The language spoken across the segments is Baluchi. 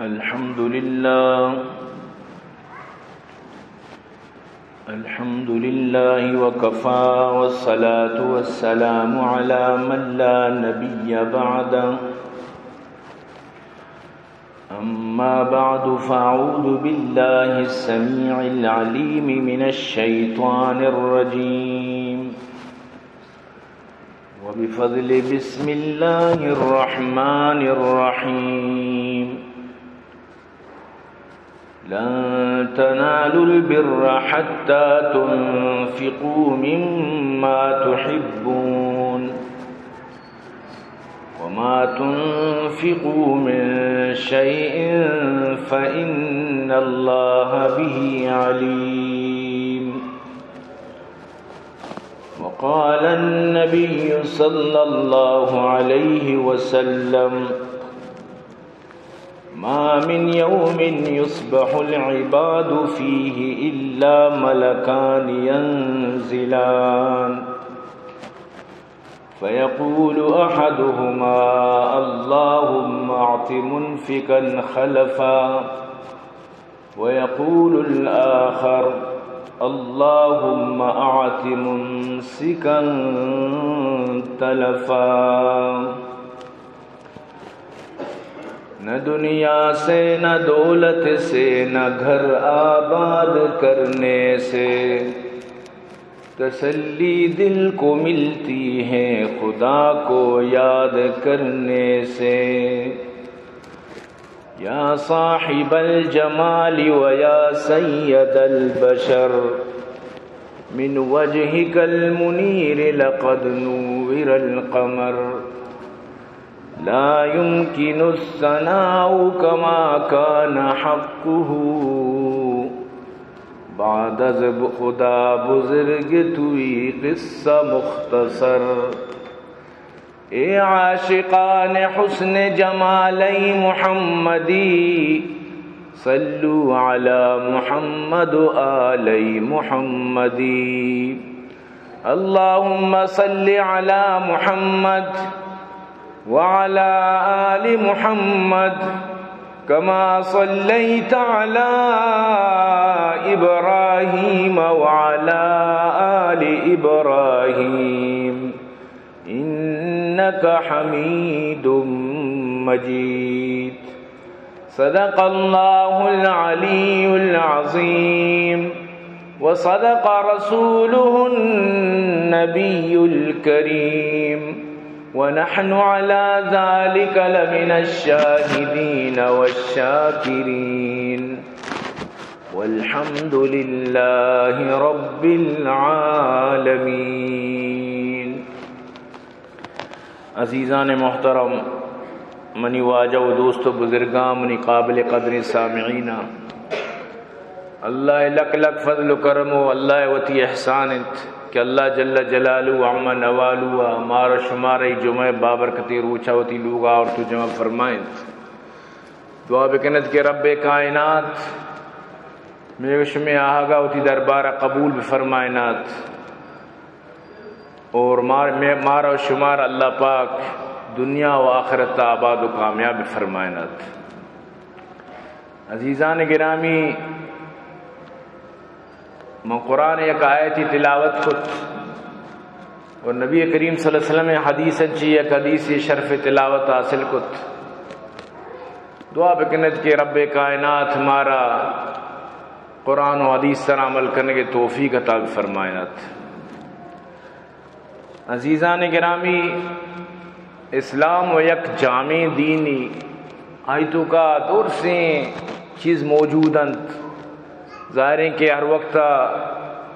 الحمد لله. الحمد لله وكفى، والصلاة والسلام على من لا نبي بعده. أما بعد، فأعوذ بالله السميع العليم من الشيطان الرجيم. وبفضل بسم الله الرحمن الرحيم. لن تنالوا البر حتى تنفقوا مما تحبون، وما تنفقوا من شيء فإن الله به عليم. وقال النبي صلى الله عليه وسلم: ما من يوم يصبح العباد فيه إلا ملكان ينزلان، فيقول أحدهما: اللهم أعط منفقا خلفا، ويقول الآخر: اللهم أعط ممسكا تلفا. نہ دنیا سے، نہ دولت سے، نہ گھر آباد کرنے سے تسلی دل کو ملتی ہے خدا کو یاد کرنے سے. يا صاحب الجمال ويا سيد البشر، من وجهك المنير لقد نور القمر، لا يمكن الثناء كما كان حقه، بعد از خدا بزرگ توئی قصہ مختصر. اے عاشقان حسن جمالِ محمدی، صلوا علی محمد و آلِ محمدی. اللهم صل على محمد وعلى آل محمد كما صليت على إبراهيم وعلى آل إبراهيم إنك حميد مجيد. صدق الله العلي العظيم وصدق رسوله النبي الكريم ونحن على ذلك لمن الشاهدين والشاكرين والحمد لله رب العالمين. عزیزان محترم، منی واجہ و دوست و بزرگاں، منی قابل قدریں سامعیناں، اللہ ءِ لک لک فضل و کرم و اللہ ءِ وتی احسان انت کہ اللہ جل جلالہ و عم نوالہ ءَ مارا شمارا اے جمعہ ءِ بابرکتیں روچا وتی لوگا آورت و جمع فرمائینت. دعا بکنت کہ رب کائنات مئے و شمئے آہگا وتی دربارا قبول بفرمائینات. اور مار-، مے-، مارا و شمارا اللہ پاک دنیا و آخرت آباد و کامیاب فرمائینات. عزیزان گرامی، من قرآن یک آیتی تلاوت کت و نبی کریم صلی اللہ علیہ وسلم حدیث چی یک حدیث شرف تلاوت حاصل کت. دعا بکنت کہ رب کائنات مارا قرآن و حدیث سر عمل کنگ توفیق عطا فرمائینات. عزیزان گرامی، اسلام و یک جامع دینی، آئی توکا درسیں چیز موجود انت. ظاہریں کہ ہر وقت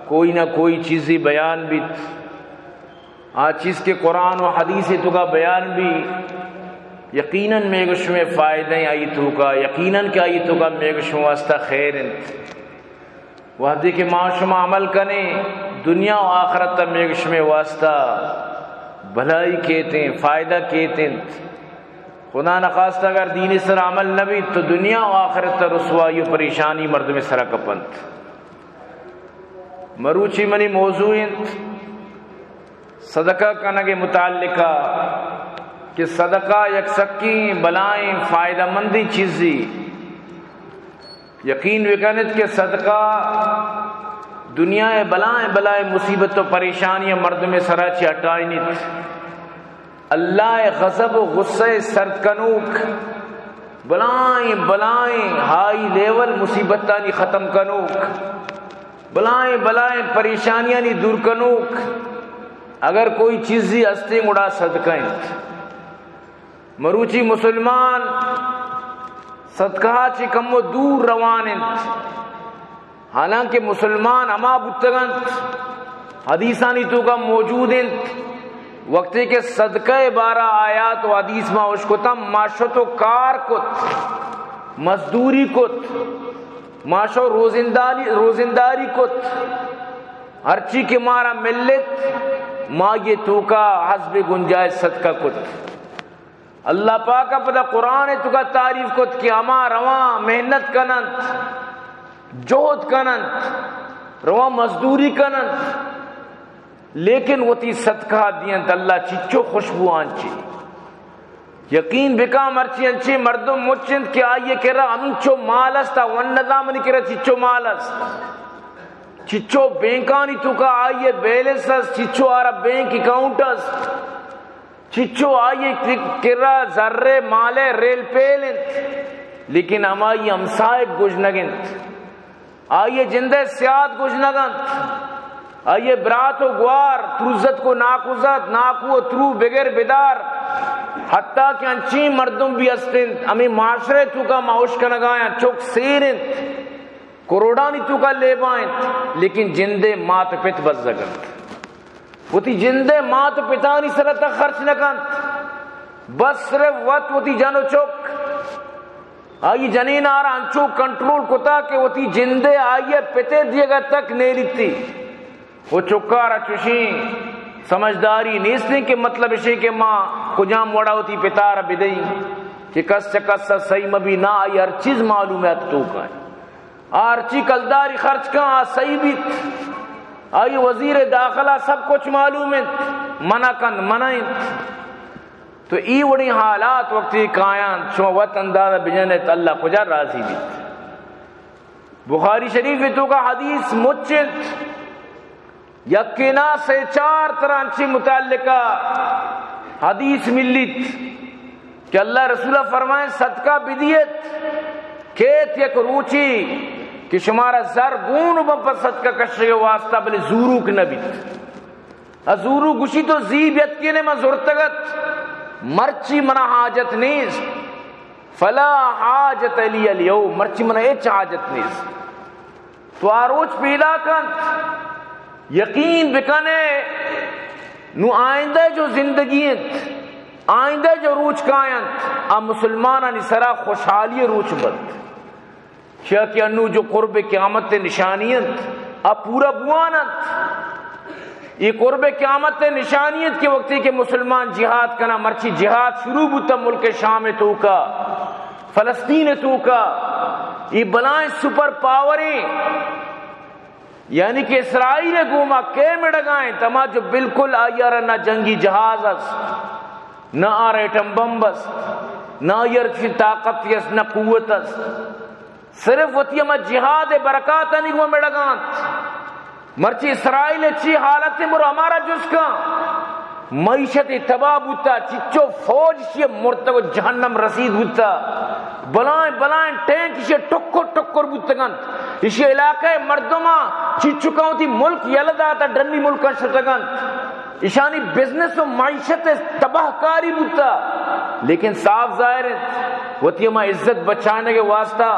کوئی نہ کوئی چیزی بیان بیت. آ چیز کہ قرآن و حدیث توکا بیان بی، یقیناً مئے گو شمئے فائدہ آئی توکا، یقیناً کہ آئی توکا مئے گو شمئے واسطہ خیر انت. وہدے کہ ما شما عمل کنیں، دنیا و آخرت مئے گو شمئے واسطہ بھلائی کیت انت، فائدہ کیت انت. خدا نخواستہ اگر دین سر عمل نہ بیت تو دنیا و آخرت رسوائی و پریشانی مردم سرا کپنت. مروچی منی موضوع انت صدقہ کنگ متعلقہ کہ صدقہ یک سکیں بلائیں فائدہ مندیں چیزی. یقین بکنت کہ صدقہ دنیا ءِ بلائیں بلائیں مصیبت و پریشانی مردم ءِ سرا چہ ہٹائینیت۔ اللہ ءِ غضب و غصہ ءَ سرد کنوک، بلائیں بلائیں ہائی لیول مصیبتانی ختم کنوک، بلائیں بلائیں پریشانیانی دور کنوک اگر کوئی چیزی ہستیں گڑا صدقہ انت۔ مروچی مسلمان صدقہ چہ کمو دور روان انت، حالانکہ مسلمان ہما بوتگ انت، حدیثانی توکا موجود انت، وقتی کہ صدقہ بارہ آیات و حدیث ما اشکتاں، ما شت و کار کت، مزدوری کت، ما شو روزنداری، روزنداری کت، ہرچی کہ مارا ملت، ما یہ توکا حسب گنجائش صدقہ کت۔ اللہ پاک ءَ پدا قرآن ءِ توکا تعریف کت کہ ہما رواں محنت کننت، جہد کننت، رواں مزدوری کننت، لیکن وتی صدقہ دینت، اللہ چچو خوشبو آنچی۔ یقین بکا مرچی انچیں مردم مچ انت کہ آئی کرا ہمینچو مال است، ون نزاناں منی کرا چچو مال است، چچو بینکانی توکا آئی بیلنس است، چچو آرا بینک اکاؤنٹ است، چچو آئی کرا زر مال ریل پیل انت، لیکن ہمائی ہمسائگ گژنگ انت، آئی جندے سیاد گژنگ انت، آئی برات و گوار، تروزتک و ناکوزتک، ناکو و ترو، بگر بدار، حتیٰ کہ انچیں مردم بھی است انت، ہمے معاشرہ توکا ما اشکنگایاں، چک سیر انت، کروڑانی توکا لیبا انت، لیکن جندے مات پت بزگ انت۔ وتی جندے مات و پتانی سرا تک خرچ نہ کنت، بس صرف وت وتی جن و چک۔ آئی جنین آرا انچو کنٹرول کتا کہ وتی جندے آئی پتے دیگا تک نیلیتی۔ و چکارا چوشیں سمجھداری نیستیں کہ مطلب اشیں کہ ما کجام وڑا وتی پتارا بدئیں کہ کس چہ کس سہی مبی، نہ، آئی ہر چیز معلوم ات توکا۔ آ ہرچی کلداری خرچ کن، آ سہی بیت۔ آئی وزیر داخلہ سب کچھ معلوم انت، منع کن، منع انت۔ تو ای وڑیں حالات وقتی کایاں، شما وت اندازہ بجنت اللہ کجا راضی بیت۔ بخاری شریف توکا حدیث مچ انت۔ یکے نا سے چار ترا انچی متعلقہ حدیث ملیت کہ اللہ رسول فرمائیں، صدقہ بدیت، کیت یک روچی کہ شمارا زر گون بن پر صدقہ کشگ واسطہ، بلے زوروک نہ بیت۔ ا زورو گوشی تو زی بیت کہ نے من زرتگت، مرچی منا حاجت نیست، فلا حاجت لی الیوم، مرچی منا ہچ حاجت نیست۔ تو آ روچ پیدا کنت، یقین بکنے، نو آئندہ جو زندگی انت، آئندہ جو روچ کاینت، آ مسلمانانی سرا خوشحالی روچ بنت۔ چیا کہ انو جو قرب قیامت نشانی انت، آ پورا بوان انت۔ یہ قرب قیامت نشانی انت کہ وقتی کہ مسلمان جہاد کنا، مرچی جہاد شروع بوتا ملک شام توکا، فلسطین توکا، یہ بلائیں سپر پاوریں یعنی کہ اسرائیل ءِ گوما کئے مڑگا انت، ہما جو بالکل آئی ءَ را نہ جنگی جہاز است، نہ آ را ایٹم بمب است، نہ آئی ءَ را چی طاقت است، نہ قوت است۔ صرف وتی ہما جہاد ءِ برکاتانی گوما مڑگا انت۔ مرچی اسرائیل ءِ چی حالت، برو ہمارا جست کن۔ معیشت تباہ بوتا، چچو فوج شی مرتگ و جہنم رسید بوتا، بلائیں بلائیں ٹینک شی ٹکر ٹکر بوتگنت، اشی علاقہ مردماں چچکاں وتی ملک یلہ داتا، ڈنی ملکاں شتگنت، اشانی بزنس و معیشت تباہ کاری بوتا، لیکن صاف ظاہر انت وتی ہما عزت بچانگ واسطہ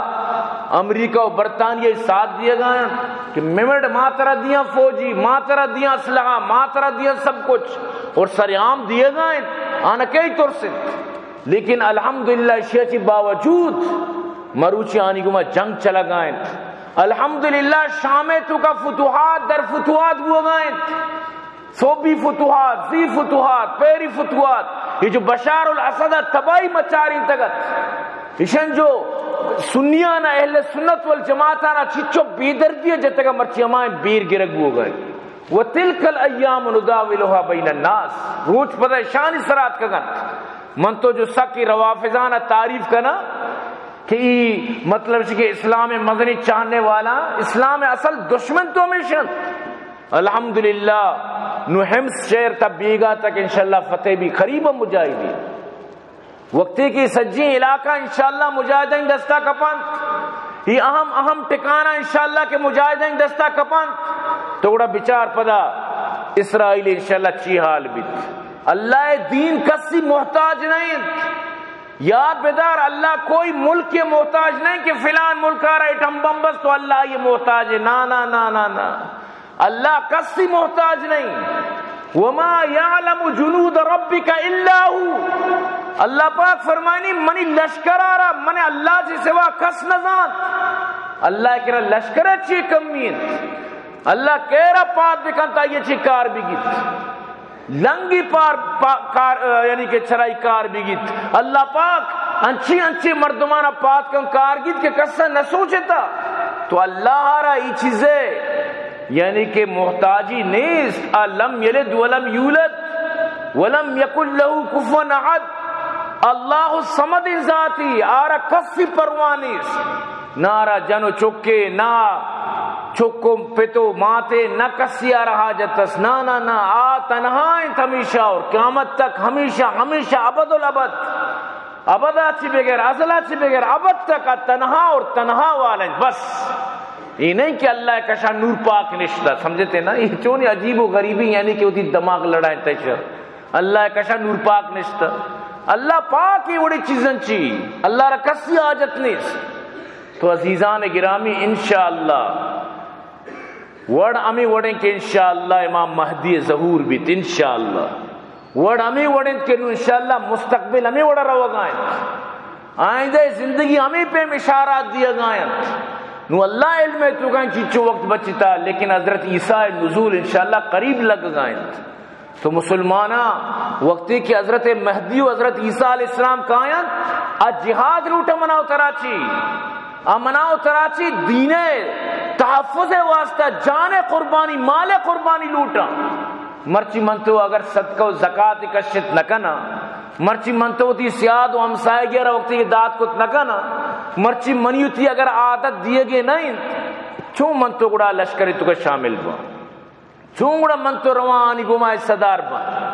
امریکہ و برطانیہ ساتھ دیگا انت کہ ممڑ ما ترا دیاں فوجی، ما ترا دیاں اسلحہ، ما ترا دیاں سب کچھ، اور سر عام دیگا انت، آنا کئی ترس انت۔ لیکن الحمدللہ اشیا چی باوجود مروچی آنی گوما جنگ چلگا انت۔ الحمدللہ شام توکا فتوحات در فتوحات بوگا انت۔ صوبی فتوحات، زی فتوحات، پیری فتوحات، یہ جو بشار الاسد تباہی مچارینتگت، اشن جو سنیانا، اہل سنت والجماعتانا چچو بے دردی جتگا، مرچی ہمائیں بیر گرگ بوگا انت۔ وتلک الایام نداولها بین الناس، روچ پدا اشانی سرا اتکگنت۔ من تو جو سکی روافضانا تعریف کنا، کہ ای مطلب چی کہ اسلام مزنی چاہنے والا، اسلام اصل دشمن تو ہمیش انت۔ الحمدللہ، نو حمص شہر تا بیگا تک انشاءاللہ فتح بی، قریب مجاہدین۔ وقتی کہ سجیں علاقہ انشاءاللہ مجاہدین دستا کپنت، یہ اہم اہم ٹھکانہ انشاءاللہ کہ مجاہدین دستا کپنت، تو گڑا بچار پدا اسرائیل انشاءاللہ چی حال بیت۔ اللہ دین کسی محتاج نہیں انت۔ یاد بدار، اللہ کوئی ملک کے محتاج نہیں کہ فلان ملک آ رہا ایٹم بم بس تو اللہ یہ محتاج ہے۔ نا، نا، نا، نا، نا۔ اللہ کسی محتاج نہیں۔ وما يعلم جنود ربك إلا هو۔ اللہ پاک فرمانی، منی لشکر آ رہا، من اللہ سے سوا کس نہ زانت۔ اللہ کرا لشکر چی کمی انت؟ اللہ کیرا پاد بکنت، آئی چی کار بگیت۔ لنگی پار پا-، کار، یعنی کہ چرائی کار بگیت۔ اللہ پاک انچی انچی مردمانا پاد کن کار گیت کہ کسا نہ سوچتا۔ تو اللہ را ای چیزے یعنی کہ محتاجی نیست۔ آ لم یلد ولم یولد ولم یکن له کفوا احد۔ اللہ الصمد ذاتی، آرا کسی پرواہ نیست۔ نہ آرا جن و چکے، نہ چک و پت و ماتے، نہ کسی آرا حاجت است۔ نہ، نہ، نہ، آ تنہا انت ہمیشہ اور قیامت تک ہمیشہ، ہمیشہ ابد الابد۔ ابدا چی بغیر، ازلا چی بغیر، ابد تک آ تنہا اور تنہا والا انت۔ بس۔ یہ نہیں کہ اللہ کشا نور پاک نشتا، سمجھتے نا؟ یہ چونی عجیب و غریبی، یعنی کہ وتی دماغ لڑائیں تشر۔ اللہ کشا نور پاک نشتا۔ اللہ پاک ہی وڑی چیزن چی، اللہ را کسی حاجت نیست۔ تو عزیزان گرامی، انشاءاللہ وڑ ہمیں وڑیں کہ انشاءاللہ امام مہدی ظہور بیت، انشاءاللہ۔ وڑ ہمیں وڑیں کہ نو انشاءاللہ مستقبل ہمیں وڑا روگا انت۔ آئندہ زندگی ہمیں پہ اشارات دیگا انت۔ نو اللہ علم ہے تو کہیں چیچو وقت بچتا، لیکن حضرت عیسیٰ نزول انشاءاللہ قریب لگگا انت۔ تو مسلماناں وقتی کہ حضرت مہدی و حضرت عیسیٰ علیہ السلام کاینت، آ جہاد لوٹا منا و ترا چی؟ آ منا و ترا چی دین تحفظ واسطہ جان قربانی، مال قربانی لوٹا۔ مرچی من تو اگر صدقہ و زکات کشت نہ کنا، مرچی من تو وتی سیاد و ہمسائگی را وقتی کہ دات کت نہ کنا، مرچی منی وتی اگر عادت دیگے نہ انت، چون من تو گڑا لشکر تو کا شامل باں؟ چون گڑا من تو روانی گوما حصہ دار باں؟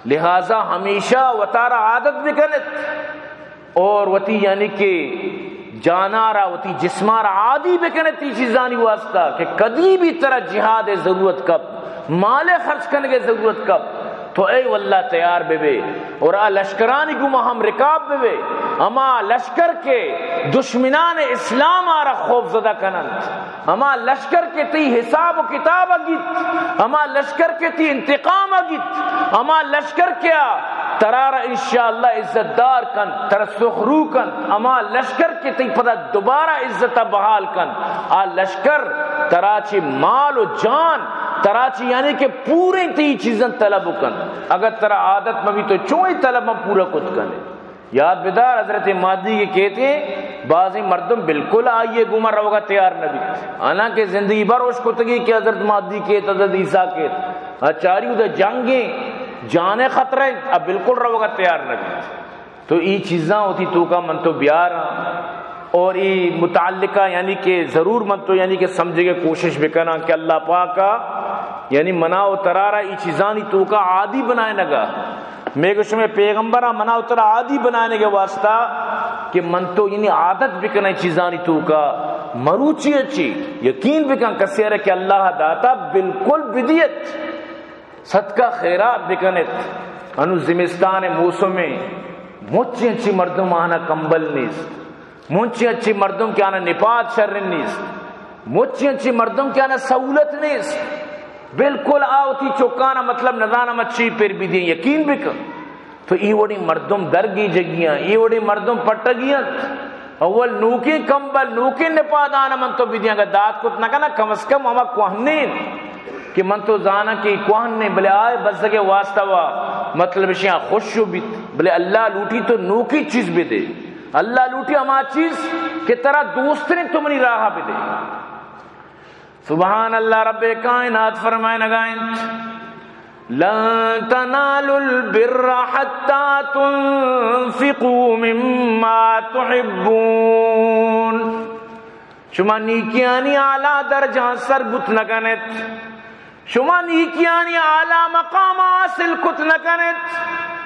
لہذا ہمیشہ وتارا عادت بکنت اور وتی یعنی کہ جانارا، وتی جسمارا عادی بکنت ای چیزانی واسطہ کہ کدی بھی ترا جہاد ضرورت کپ، مال خرچ کنگے ضرورت کپ، تو اے واللہ تیار بے بے اور آ لشکرانی گوما ہم رکاب بے بے۔ اما لشکر کے دشمنان اسلام آرا خوف زدہ کننت۔ ہما لشکر کہ تئی حساب و کتاب گیت، ہما لشکر کہ تئی انتقام گیت، ہما لشکر کہ آ ترا را انشاءاللہ عزت دار کنت، ترا سخرو کنت، ہما لشکر کہ تئی پدا دوبارہ عزت بحال کنت، آ لشکر ترا چہ مال و جان، ترا چہ یعنی کہ پوریں تئی چیزاں طلب کنت۔ اگر ترا عادت مبی تو چون اے طلباں پورا کت کنے؟ یاد بدار، حضرت مہدی کہ کیت بازیں مردم بالکل آئی گوما روگا تیار نہ بیت۔ حالانکہ زندگی بھر اوش کتگی کہ حضرت مہدی کیت، حضرت عیسیٰ کیت۔ آ چاری ادا جنگیں، جان خطرہ انت، آ بالکل روگا تیار نہ بیت۔ تو ای چیزاں وتی توکا من تو بیاراں اور ای متعلقہ یعنی کہ ضرور من تو یعنی کہ سمجھگے کوشش بکناں کہ اللہ پاکا یعنی منا و ترارا ای چیزانی توکا عادی بنائے نگا۔ مے گو شمے پیغمبراں منا و ترا عادی بنانے کے واسطہ کہ من تو یعنی عادت بکنے چیزانی توکا، مروچی اچی یقین بکن کسے ارے کہ اللہ داتا بالکل بدیت، صدقہ خیرات بکنت۔ انو زمستان موسم، مچی انچی مردم آنا کمبل نیست، مچی انچی مردم کہ آنا نپاد شر نیست، مچی انچی مردم کہ آنا سہولت نیست۔ بالکل آ وتی چکانا مطلب نزاناں ما چی پر بدیں، یقین بکن۔ تو ای وڑیں مردم درگیجگی انت، ای وڑیں مردم پٹگی انت۔ اول نوکیں کمبل، نوکیں نپادان من تو بدیاں، اگر دات کت نہ کناں، کم از کم ہما کوہنیں کہ من تو زاناں کہ کوہنیں، بلے آئے بزگ واسطہ وا مطلب اشیاں خوش بیت، بلے اللہ لوٹی تو نوکیں چیز بدے۔ اللہ لوٹی ہما چیز کہ ترا دوستریں تو منی راہ بدے۔ سبحان اللہ، رب کائنات فرمائنگا انت، لن تنالوا البر حتى تنفقوا مما تحبون۔ شما نیکیانی اعلیٰ درجہ سر بوت نہ کنت، شما نیکیانی اعلیٰ مقام حاصل کت نہ کنت،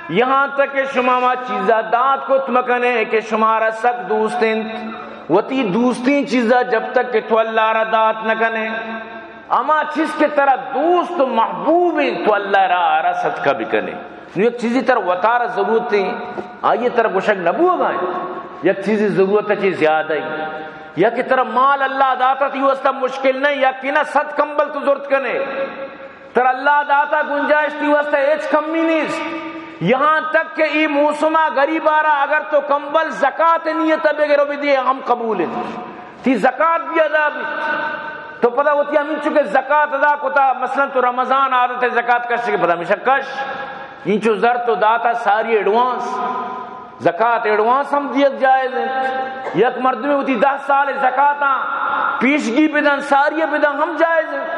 یہاں تک کہ شما ما چیزا دات کت مکنے کہ شمارا سک دوست انت۔ وتی دوستیں چیزا جب تک کہ تو اللہ را دات نہ کنے، اما چیز کہ ترا دوست و محبوب انت، تو اللہ را آرا صدقہ بکنے۔ نو یک چیزی ترا وتارا ضرورت انت، آئیے ترا گوشگ نہ بوگا انت۔ یک چیزی ضرورت چی زیادہ انت۔ یا کہ ترا مال اللہ داتا تی واسطہ مشکل نہیں، یا کہ نہ صد کمبل تو زرت کنے۔ ترا اللہ داتا گنجائش تی واسطہ ہچ کمی نیست۔ یہاں تک کہ ای موسما غریبا را اگر تو کمبل زکات نیت بگرو بدے ہم قبول انت۔ تی زکات بھی ادا بیت۔ تو پدا وتی ہمینچو کہ زکات ادا کتا، مثلاً تو رمضان عادت زکات کش کہ پدا ہمیشہ کش۔ اینچو زر تو داتا ساری ایڈوانس، زکات ایڈوانس ہم دیگ جائز انت۔ یک مردمے وتی دہ سال زکاتاں پیشگی بدن، ساری بدن ہم جائز انت۔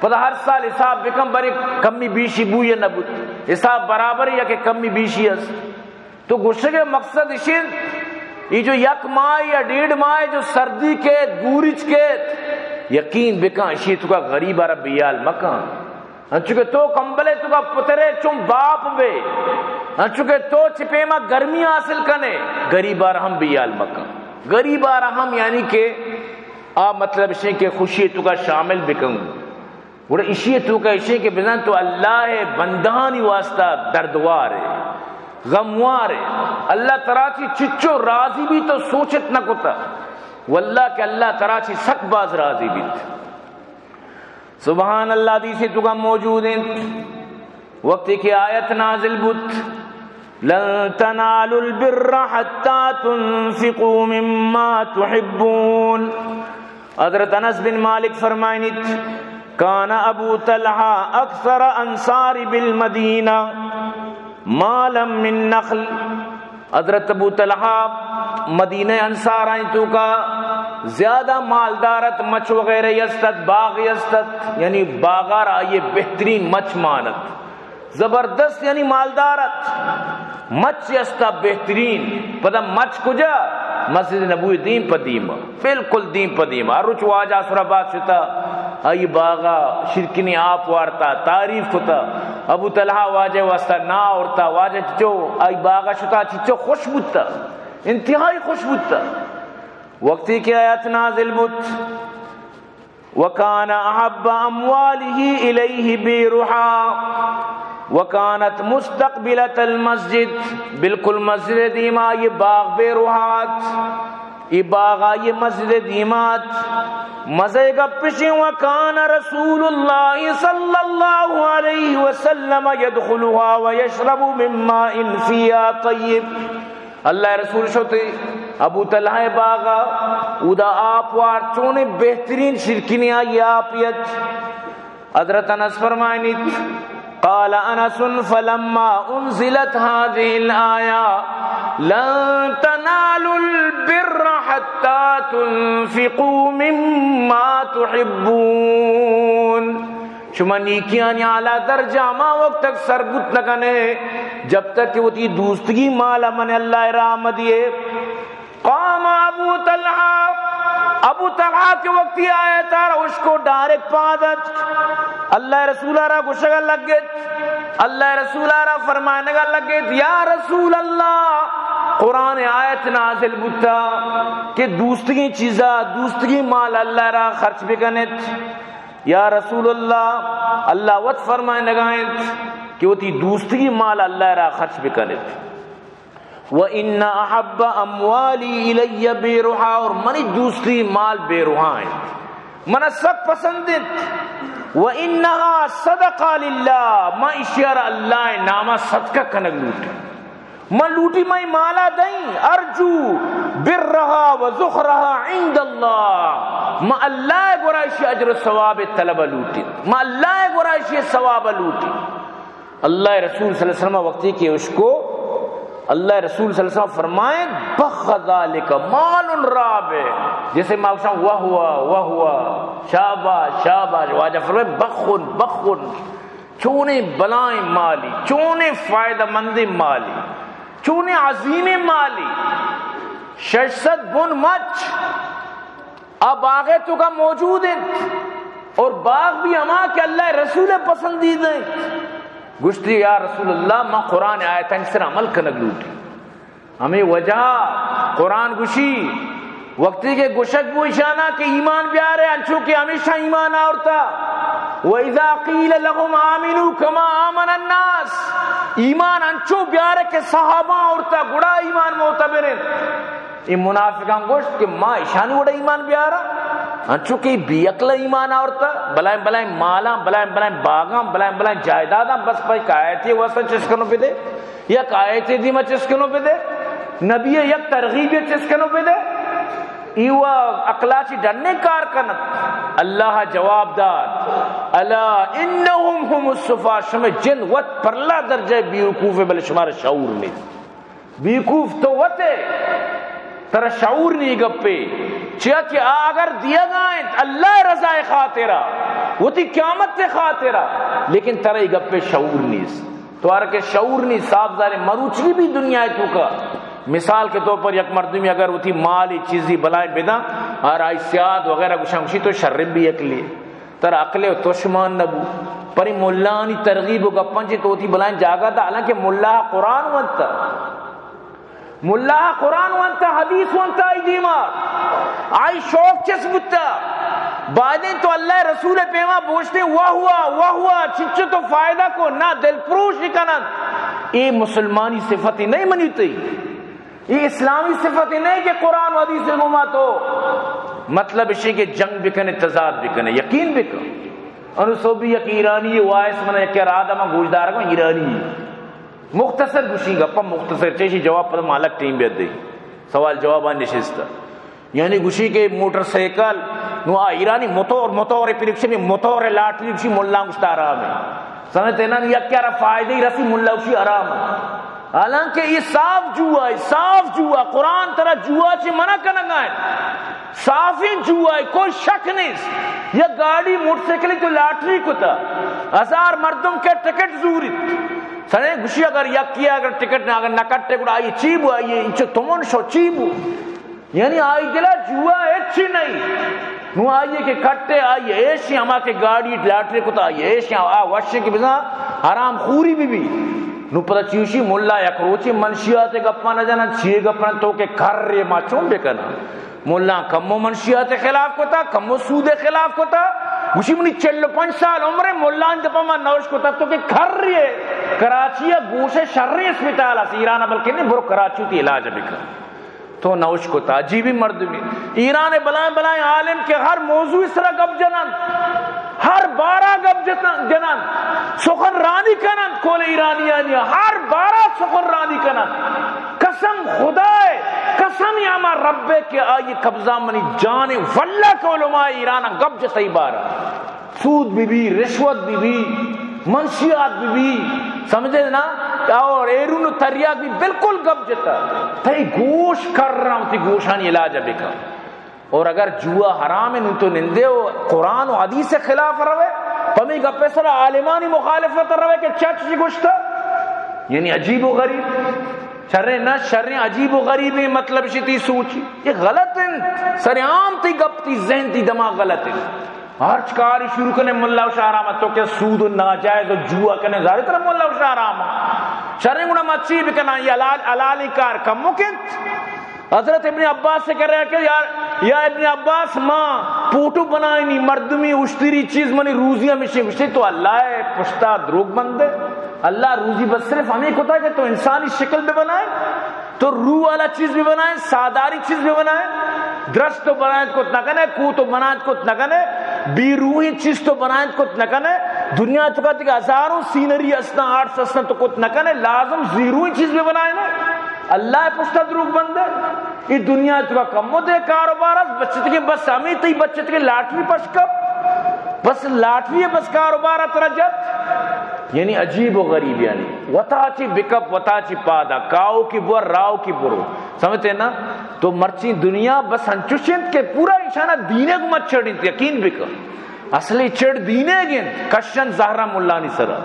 پدا ہر سال حساب بکن، برے کمی بیشی بو یا نہ بوت، حساب برابر یا کہ کمی بیشی است۔ تو گوشگ ء مقصد اش انت، ای جو یک ماہ یا ڈیڑھ ماہ جو سردی کیت، گورج کیت، یقین بکن اشی توکا غریب ء را بیال مکن۔ انچو کہ تو کمبلے توکا پترے چون باپ بے، انچو کہ تو چہ پیما گرمی حاصل کنے، غریب ء را ہم بیال مکن۔ غریب ء را ہم یعنی کہ آ مطلب اش انت کہ خوشی توکا شامل بکن۔ گڑا اشی توکا اشی کہ بزان تو اللہ ء بندہانی واسطہ دردوار ئے، غموار ئے۔ اللہ ترا چی چچو راضی بیت تو سوچت نہ کتا۔ واللہ کہ اللہ ترا چی سک باز راضی بیت۔ سبحان اللہ، حدیث توکا موجود انت۔ وقتی کہ آیت نازل بوت، لن تنالوا البر حتى تنفقوا مما تحبون۔ حضرت انس بن مالک فرمائنیت، كان ابو طلحة اكثر انصار بالمدينة مالا من نخل۔ حضرت ابو طلحہ مدینہ انصارانی توکا زیادہ مالدار ات، مچ وغیرہ است ات، باغ است ات، یعنی باغار آئیے بہترین مچ مانت۔ زبردست، یعنی مالدار ات، مچ استا بہترین۔ پدا مچ کجا؟ مسجد نبوی دیم پہ دیم، بالکل دیم پہ دیم۔ ہر روچ واجہ سرا بات شتا، آئی باغا شرکنی آپ وارتا، تعریف کتا۔ ابو طلحہ واجہ واسطہ نا اورتا، واجہ چچو آئی باغا شتا، چچو خوش بوتا، انتہائی خوش بوتا۔ وقتی کہ آیت نازل بوت، وكان أحب أمواله إليه بيرها وكانت مستقبلة المسجد، بالکل مسجد دیما یہ باغ بیرہا ات، یہ باغ آئی مسجد دیما ات۔ مزے گپ اش انت، وكان رسول الله صلى الله عليه وسلم يدخلها ويشرب من ماء فيها طيب۔ اللہ ء رسول شت ابو طلحہ ء باغ ء، اودا آپ وارت، چونیں بہترین شرکنی آئی آپ یت۔ حضرت انس فرمائنیت، قال انس، فلما انزلت هذه الآية، لن تنالوا البر حتى تنفقوا مما تحبون۔ شما نیکیانی اعلیٰ درجہ ہما وقت تک سر بوت نہ کنے، جب تک کہ وتی دوستگی مال من اللہ راہ مدیے۔ قام ابو طلحہ، ابو طلحہ کہ وقتی آیت آرا اشکو، ڈائریکٹ پاد ات، اللہ رسول آرا گوشگا لگت، اللہ رسول آرا فرمائنگا لگت، یا رسول اللہ، قرآن آیت نازل بوتا کہ دوستگی چیزا، دوستگی مال اللہ را خرچ بکنت۔ یا رسول اللہ، اللہ وت فرمائنگا انت کہ وتی دوستگی مال اللہ را خرچ بکنت۔ وإن أحب أموالي إلي بيرها، اور منی دوستگی مال بیرہا انت، منا سک پسند انت۔ وإنها صدقة لله، ما اشیارا اللہ ناما صدقہ کنگ لوٹی۔ من لوٹی من مالا دئیں، ارجو برها وذخرها عند الله، من اللہ گورا اشی اجر و ثواب طلب لوٹی، من اللہ گورا اشی ثواب لوٹی۔ اللہ رسول صلی اللہ علیہ وسلم وقتی کہ اشکو، اللہ رسول صلی اللہ علیہ وسلم فرمائے، بخ ذلك مال رابح، جسے ما گوشاں واہ واہ، واہ واہ، شاباش، شاباش، واجہ فرمائے، بخن، بخن۔ چونیں بلائیں مالے، چونیں فائدہ مندیں مالے، چونیں عظیمیں مالے، شش سد بن مچ، آ باغ ءِ توکا موجود انت، اور باغ بھی ہما کہ اللہ ءِ رسول ءِ پسندیدہ انت۔ گوشتی، یا رسول اللہ، من قرآن ءِ آیتانی سر عمل کنگ لوٹی۔ ہمے وجہ قرآن گوشی، وقتی کہ گوشگ بو ایشانا کہ ایمان بیارے، انچو کہ ہمیشاں ایمان آورتا، و اذا قیل لهم آمنوا کما آمن الناس، ایمان انچو بیارے کہ صحابہ آورتا، گڑا ایمان معتبر انت۔ اے منافقاں گوشت کہ ما ایشانی وڑا ایمان بیارا، انچو کہ بے عقل ایمان آورتا، بلائیں بلائیں مالاں، بلائیں بلائیں باغاں، بلائیں بلائیں جائیداداں، بس پہ یک آیتے واسطہ چست کنو بدے، یک آیتے دیما چست کنو بدے، نبی یک ترغیبے چست کنو بدے۔ ایوا عقلا چی ڈنے کار کنت۔ اللہ جواب دات، الا انهم هم السفهاء، شمے جند وت پرلا درجہ بیوقوف، بلے شمارا شعور نیست۔ بیوقوف تو وت ئے، ترا شعور نی گپے۔ چیا کہ آ اگر دیگا انت اللہ ءِ رضا ءِ خاطرا، وتی قیامت ءِ خاطرا، لیکن ترا اے گپے شعور نیست۔ تو ہر کہ شعور نی، صاف ظاہر مروچی بھی دنیا ءِ توکا، مثال کے طور پر یک مردمی اگر وتی مال ءِ چیزی بلائیں بداں، اور آئی سیاد وغیرہ گوشاں گوشی تو شریں بے عقلے۔ ترا عقل ءِ تش مان نہ بو۔ پرے ملانی ترغیب و گپاں چہ تو وتی بلائیں جاگہ دا، حالانکہ ملا قرآن ونتا۔ ملا قرآن ونتا، حدیث ونتا، آئی دیما آئی شوق چست بوتا۔ بایدیں تو اللہ ءِ رسول ءِ پیما بوشتے، واہ واہ، واہ واہ، چچو تو فائدہ کو، نہ دل پروش کنن۔ اے مسلمانی صفت نہیں منی تئی۔ اے اسلامی صفت نہیں کہ قرآن و حدیث ءِ گوما تو مطلب اشی کہ جنگ بکنے، تضاد بکنے، یقین بکن۔ انو سوبی یک ایرانی وائس من یک راد من گوشدار کو ایرانی۔ مختصر گوشی گپا مختصر چیشی جواب پر مالک ٹیم بیت دے۔ سوال جواب آن نشست۔ یعنی گوشی کہ موٹر سائیکل نو آ ایرانی موتور، موتور پریکشن، موتور لاٹری گوشی ملا گوشتا آرام ہے۔ سمجھتے نا؟ یک کیا فائدہ ہی رسی ملا گوشی آرام ہے۔ حالانکہ یہ صاف جوا ہے، صاف جوا۔ قرآن ترا جوا چی منع کنگا ہے۔ صافیں جوا ہے، کوئی شک نہیں۔ یا گاڑی موٹر سائیکل تو لاٹری کتا، ہزار مردم کے ٹکٹ زوریت۔ سنے گوشی اگر یکی اگر ٹکٹ نہ، اگر نہ کٹے گڑا آئی چی بو، آئی انچو تمن شو چی بو۔ یعنی آئی دلا جوا ہچی نہیں۔ نو آئی کہ کٹے، آئی ایشی ہما کہ گاڑی لاٹری کتا، آئی ایشی آ وشی کہ بزاں حرام خوری بی بی۔ نو پتہ چیوشی ملا یک روچی منشیات گپا نہ جنن، چیے گپا نہ، تو کہ کر رے ما چون بکنن؟ ملا کمو منشیات خلاف کتا، کمو سود خلاف کتا۔ گوشی منی چل و پنچ سال عمر ہے، ملا دپا ما نوش کتا، تو کہ کر رے۔ کراچی گوش شریں اسپتال اس ایران، بلکہ نہیں، برو کراچی تی علاج بکن۔ تو نوش کتا، عجیبی مردمی۔ ایران بلائیں بلائیں عالم کہ ہر موضوع سرا گپ جنن، ہر بارا گپ جتن-، جنن، سخن رانی کنن، کول ایرانیانی ہر بارا سخن رانی کنن۔ قسم خدائے، قسم یا ما رب کہ آئی قبضہ منی جان، واللہ کہ علماء ایران گپ جتئی بارا۔ سود بی بی، رشوت بی بی، منشیات بی بی، سمجھے نا؟ اور ہیرون و تریاک بی، بالکل گپ جتا۔ تئی گوش کر رہا ہوں، تئی گوشانی علاج بکن۔ اور اگر جوا حرام ہے، نو تو نندے و قرآن و حدیث خلاف روے، پمی گپے سر عالمانی مخالفت روے کہ چچ جی گوشتا، یعنی عجیب و غریب۔ شریں نہ، شریں عجیب و غریبیں مطلب شی تئی سوچی۔ یہ غلط انت۔ سر عام تئی گپ، تئی ذہن، تئی دماغ غلط انت۔ ہرچ کاری شروع کنے ملا و شہرام تو کہ سود و ناجائز و جوا کنے، ظاہر طرح ملا و شہرام۔ شریں گنا مچی بکنا، یہ حلال، حلالی کار کم مکنت۔ حضرت ابن عباس سے کہہ رہے کہ یا، یا ابن عباس، ما پوٹو بنائنی، مردمی اشتری چیز منی روزی ہمیشہ گوشتے، تو اللہ ہے پشتا دروگ بندے؟ اللہ روزی بس صرف ہمیں کتا کہ تو انسانی شکل بہ بنائے، تو روح والا چیز بہ بنائے، ساداری چیز بہ بنائے، درس تو بنائے کت نہ کنے، کو تو بنائے کت نہ کنے، بی روحی چیز تو بنائے کت نہ کنے، دنیا تو کہتے کہ ہزاروں سینری اسنا، آرٹس اسنا تو کت نہ کنے، لازم زیروئی چیز بہ بنائے نا۔ اللہ پشتا دروگ بندے۔ اے دنیا تو کمو دے کاروبار است، بچتگیں بس ہمیں تئی بچتگیں لاٹری پش کپ۔ بس لاٹری بس کاروبار ترا جت۔ یعنی عجیب و غریب، یعنی وتا چی بکپ، وتا چی پادا، کاؤ کی بور، راؤ کی برو۔ سمجھتے نا؟ تو مرچی دنیا بس انچوش انت کہ پورا انسان دینے کو مت چھڑ انت، یقین بکن۔ اصلی چڑ دینیگ انت، کشن زہرا ملانی سرا۔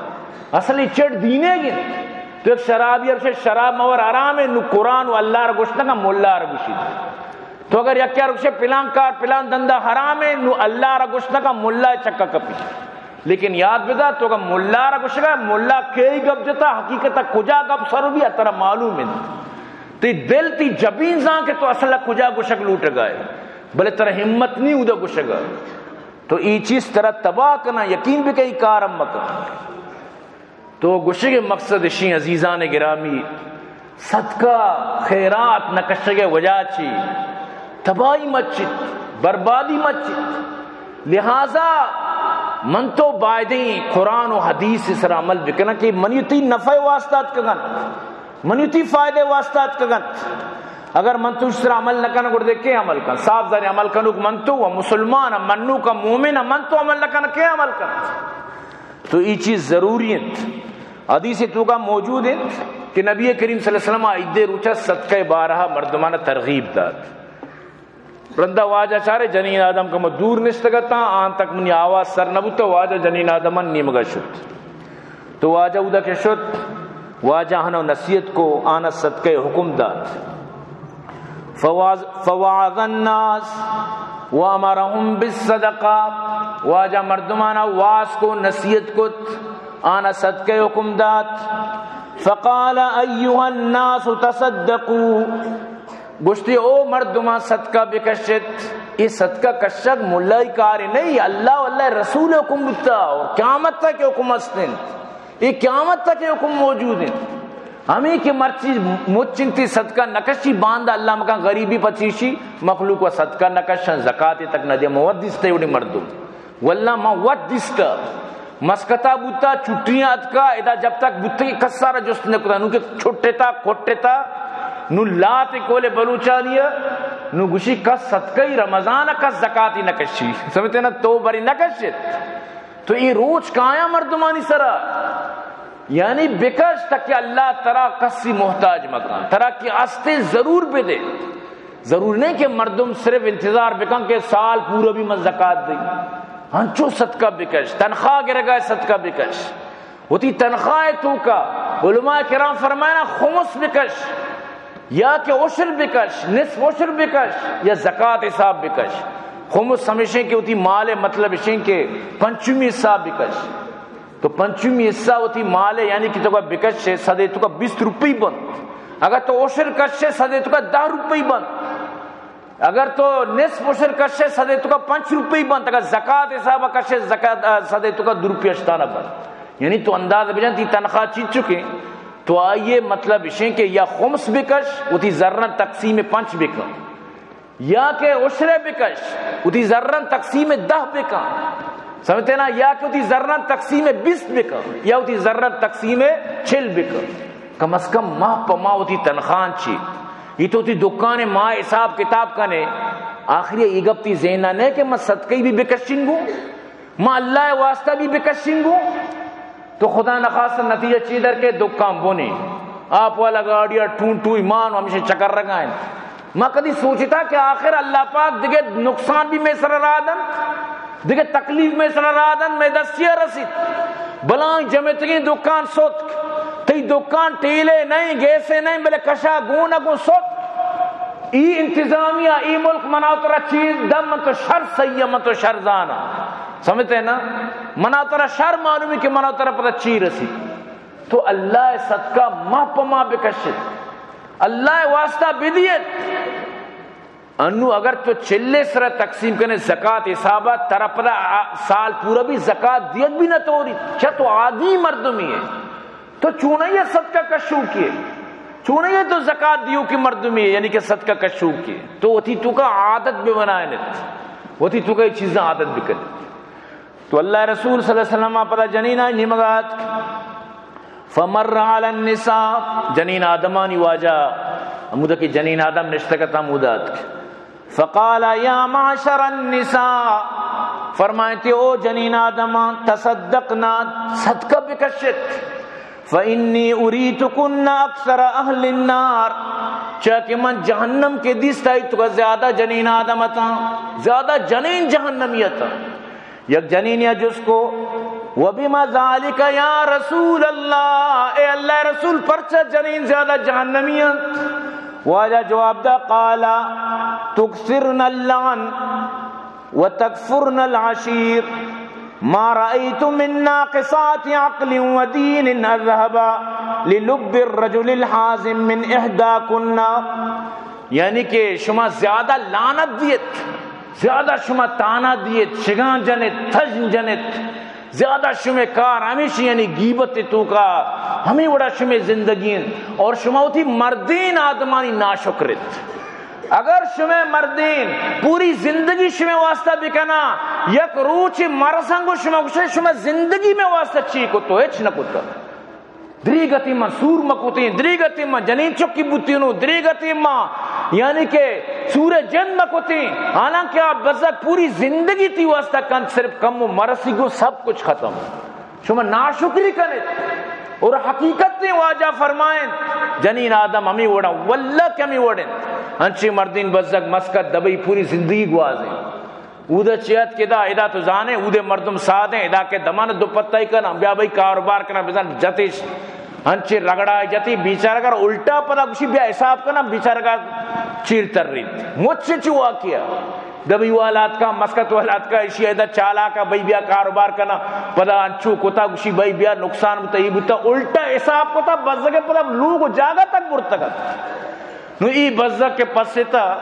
اصلی چڑ دینیگ انت۔ تو یک شرابی ء گوشے شراب مور حرام انت، نو قرآن و اللہ را گوشتگ ء ملا را گوشیت۔ تو اگر یکے ء گوشے پلان کار، پلان دندہ حرام انت، نو اللہ را گوشتگ ء ملا چکا کپی۔ لیکن یاد بدار، تو اگر ملا را گوشگا، ملا کئی گپ جتا، حقیقت ء کجا گپ سر بی، ترا معلوم انت۔ تی دل، تی جبین زان کہ تو اصل ء کجا گوشگ لوٹگا ئے، بلے ترا ہمت نی اودا گوشگا۔ تو ای چیز ترا تباہ کناں، یقین بکن ای کار ہم مکن۔ تو گوشگ ء مقصد اشیں عزیزان گرامی، صدقہ خیرات نہ کشگ ء وجہ چی تباہی مچیت، بربادی مچیت۔ لہذا من تو بایدیں قرآن و حدیث سر عمل بکناں کہ منی تی نفع واسطہ اتکگن، منی تی فائدہ واسطہ اتکگن۔ اگر من تو سر عمل نہ کناں، گڑا دے کے عمل کن؟ صاف ظاہر عمل کنوک من تو و مسلمان ء، منوک ء، مومن ء، من تو عمل نہ کناں، کے عمل کن؟ تو ای چیز ضروری انت۔ حدیث توکا موجود انت کہ نبی کریم صلی اللہ علیہ وسلم عید روچا صدقہ بارہا مردمان ترغیب دات۔ رندا واجہ چارے جنین آدم کم دور نشتگتاں، آن تک منی آواز سر نہ بوتا، واجہ جنین آدمان نیمگا شت۔ تو واجہ اودا کہ شت، واجہ ہنو نصیحت کو، آنا صدقہ حکم دات۔ فواز-، فوعظ الناس وامرهم بالصدقہ، واجہ مردمانا واز کو، نصیحت کت، آنا صدقہ حکم دات۔ فقال ایها الناس تصدقوا، گوشتی او مردمان صدقہ بکشت۔ یہ صدقہ کشگ ملائی کار نہیں، اللہ و اللہ رسول حکم بوتا اور قیامت تک حکم است انت۔ یہ قیامت تک حکم موجود انت۔ ہمیں کہ مرچی مچ انتی صدقہ نکشی، باندا اللہ مکان غریبی پچیشی، مخلوق و صدقہ نکشن، زکاتی تک نہ دے، موت دیستے وڑی مردم۔ واللہ ما وت دیستا، مسکتا بوتا، چھٹیاں اتکا، ادا جب تک بوتا کہ کسارا جست نکتا، نو کہ چھٹتا، کھٹتا، نو لات کول بلوچانی، نو گوشی کس صدقہ ای رمضان، کس زکاتی نکشی۔ سمجھتے نا؟ تو بری نکشت۔ تو ای روچ کایا مردمانی سرا؟ یعنی بکش تاکہ اللہ ترا کسی محتاج مکان، ترا کہ استے ضرور بدے۔ ضرور نہیں کہ مردم صرف انتظار بکن کہ سال پورا بھی من زکات دئی۔ ہنچو صدقہ بکش، تنخواہ گرگا صدقہ بکش۔ وتی تنخواہ توکا علماء کرام فرمائنا خمس بکش، یا کہ عشر بکش، نصف عشر بکش، یا زکات حساب بکش۔ خمس ہمیشیں کہ وتی مال مطلب اشیں کہ پنچمی حصہ بکش۔ تو پنچمی حصہ وتی مال ء، یعنی کہ تو کا بکشے، صدے تو کا بیست روپی بنت۔ اگر تو عشر کشے، صدے تو کا دہ روپی بنت۔ اگر تو نصف عشر کشے، صدے تو کا پنچ روپی بنت۔ اگر زکات حساب کشے، زکات، آ، صدے تو کا دو روپی اشتانا بنت۔ یعنی تو انداز بجن تی تنخواہ چیز چکے، تو آئیے مطلب اشیں کہ یا خمس بکش، وتی زرن تقسیم پنچ بکن۔ یا کہ عشرے بکش، وتی زرن تقسیم دہ بکن۔ سمجھتے نا؟ یا کہ وتی زرن تقسیم بیست بکن، یا وتی زرن تقسیم چل بکن۔ کم از کم ماہ پہ ماہ وتی تنخواہ چی۔ یہ تو وتی دکان ماہ حساب کتاب کنے۔ آخری یہ گپ تی ذہن نہ کہ من صدقے بھی بکشنگو، من اللہ واسطہ بھی بکشنگو۔ تو خدا نخواستہ نتیجہ چی در کے؟ دکان بنی، آپ والا گاڑی ٹون ٹو ایمان و ہمیشہ چکر رگائیں۔ ما کدی سوچتا کہ آخر اللہ پاک دگہ نقصان بھی میں سر را دنت، دگہ تکلیف میں سر را دنت، میں دستیا رسیت۔ بلائیں جمعتگیں دکان ستک، تئی دکان ٹیلے نہیں، گیسے نہیں، بلے کشا گون گون ستک۔ ای انتظامیہ، ای ملک منا ترا چیز دم، من تو شر سہی، من تو شر زانا۔ سمجھتے ہیں نا؟ منا ترا شر معلومی کہ منا ترا پتہ چی رسی۔ تو اللہ صدقہ ماہ پہ ماہ بکشت، اللہ واسطہ بدیت۔ انو اگر تو چلے سرا تقسیم کنے زکات حسابا، ترا پدا آ-، سال پورا بھی زکات دیت بھی نہ توری۔ چہ تو عادی مردمی ہے، تو چونہ یہ صدقہ کشو کی ہے، چونہ یہ تو زکات دیو کی مردمی ہے، یعنی کہ صدقہ کشو کی ہے۔ تو وتی تو کا عادت بہ بنائنت، وتی تو کا یہ چیزاں عادت بکن۔ تو اللہ رسول صلی اللہ علیہ وسلم پدا جنین آئی نیمگا اتک۔ فمر علی النساء، جنین آدمانی واجہ، ہمودا کہ جنین آدم نشتگت ہمودا اتک۔ فقال یا معشر النساء، فرمائیتی او جنین آدمان، تصدقن، صدقہ بکشت۔ فانی اریتکن اکثر اہل النار، چیا کہ من جہنم کے دیستا ای تو زیادہ جنین آدم اتاں، زیادہ جنین جہنمی اتاں۔ یک جنینی ءَ جست کو، وبما ذلك یا رسول اللہ، اے اللہ ءِ رسول، پرچا جنین زیادہ جہنمی انت؟ واجہ جواب دا، قال، تكثرن اللعن وتكفرن العشير، ما رأيت من ناقصات عقل ودين أذهب للب الرجل الحازم من إحداكن۔ یعنی کہ شما زیادہ لعنت دیت، زیادہ شما تانا دیت، شگان جنت، تژن جنت، زیادہ شمے کار ہمیشی، یعنی غیبت توکا، ہمے وڑا شمے زندگی انت اور شما وتی مردین آدمانی ناشکر ات۔ اگر شمے مردین پوری زندگی شمے واسطہ بکنا، یک روچ مرسن گو شما گوشے، شما زندگی مئے واسطہ چی کتو؟ ہچ نہ کتو۔ دریگتی من سور مکتیں، دریگتی من جنین چکی بوتینو، دریگتی من یعنی کہ سور جند مکتیں، حالانکہ آ بزگ پوری زندگی تی واسطہ کنت، صرف کم و مرسی گو سب کچھ ختم۔ شما ناشکری کنت۔ اور حقیقت نے واجہ فرمائیں، جنین آدم ہمیں وڑا، واللہ کہ ہمیں وڑیں، انچی مردین بزگ مسکت دبئی پوری زندگی گوازیں۔ اودا چیات کہ دا، ادا تو زانے، اودے مردم سادیں، ادا کہ دمان دوپتہ ای کناں، بیا بھئی کاروبار کناں، بزن جتش۔ انچے رگڑا جتی، بیچارہ کر الٹا پدا گوشی بیا حساب کناں، بیچارہ کا چیر تر ریت۔ مچ چو واقعہ۔ دبئی والا اتکا، مسکت والا اتکا، اشی ادا چالاکا، بھئی بیا کاروبار کناں، پدا انچو کتا گوشی بھئی بیا نقصان بوتا، ای بوتا، الٹا حساب کتا، بزگے پدا لوگ و جاگہ تک برتگت۔ نو ای بزگ کہ پستا،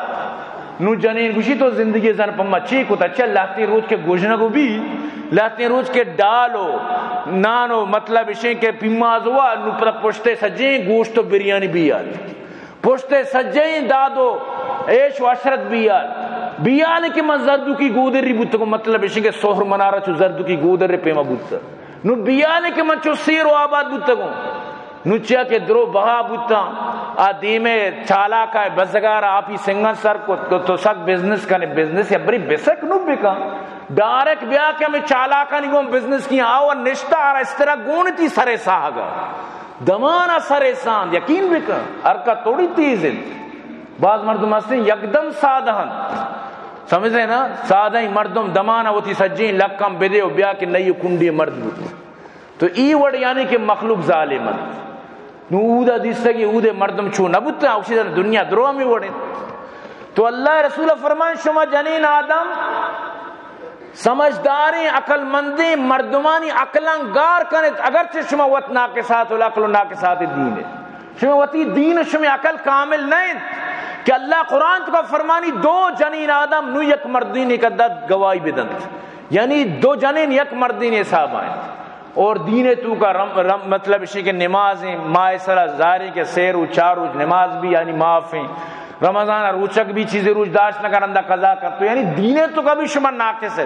نو جنین گوشی تو زندگی زن پما چی کتا؟ چہ لہتیں روچ کہ گژنگ و بی، لہتیں روچ کہ ڈال و نان و مطلب اشیں کہ پیماز ہوا، نو پدا پشتے سجیں گوشت و بریانی بیال۔ پشتے سجیں داد و عیش و عشرت بیال۔ بیال کہ من زردوکی گودری بوتگوں، مطلب اشیں کہ سہر منارا چو زردوکی گودر پیما بوتگ۔ نو بیال کہ من چو سیر و آباد بوتگوں۔ نو چیا کہ درو بہا بوتاں، آ دیمے چالاکا بزگار آپی سنگن سر کت، تو، تو سک بزنس کنے، بزنس یا بری بسک نو بکن۔ ڈائریکٹ بیا کہ ہمیں چالاکانی گوں بزنس کیاں، آو نشتہ آرا استرا گون تی سرے ساہگا۔ دمانا سرے ساند، یقین بکن، حرکت توڑی تیز انت۔ باز مردم ہستیں یکدم سادہ انت۔ سمجھے نا؟ سادہ ہی مردم دمانا وتی سجیں لکم بدے و بیا کہ نئی کنڈی مرد بوت۔ تو ای وڑ یعنی کہ مخلوق ظالم انت۔ نو اودا دیستگی اودے مردم چو نہ بوتاں، اوشی در دنیا درو ہمیں وڑ انت۔ تو اللہ رسول فرمان، شما جنین آدم سمجھداریں، عقل مندیں مردمانی عقلاں گار کنت، اگرچہ شما وت ناقصات العقل و ناقصات دین انت۔ شما وتی دین و شما عقل کامل نہ انت کہ اللہ قرآن تو کا فرمانی، دو جنین آدم نو یک مردین قدر گواہی بدنت، یعنی دو جنین یک مردین حساب آئیں۔ اور دین تو کا رم، رم، مطلب اشی کہ نماز ہیں، ماہ سرا ظاہر ہیں کہ سہ روچ چار روچ نماز بھی یعنی معاف ہیں، رمضان روچک بھی چیزیں روچ داشت نہ کرندہ قضا کر، تو یعنی دین تو کا بھی شما ناقص ہے۔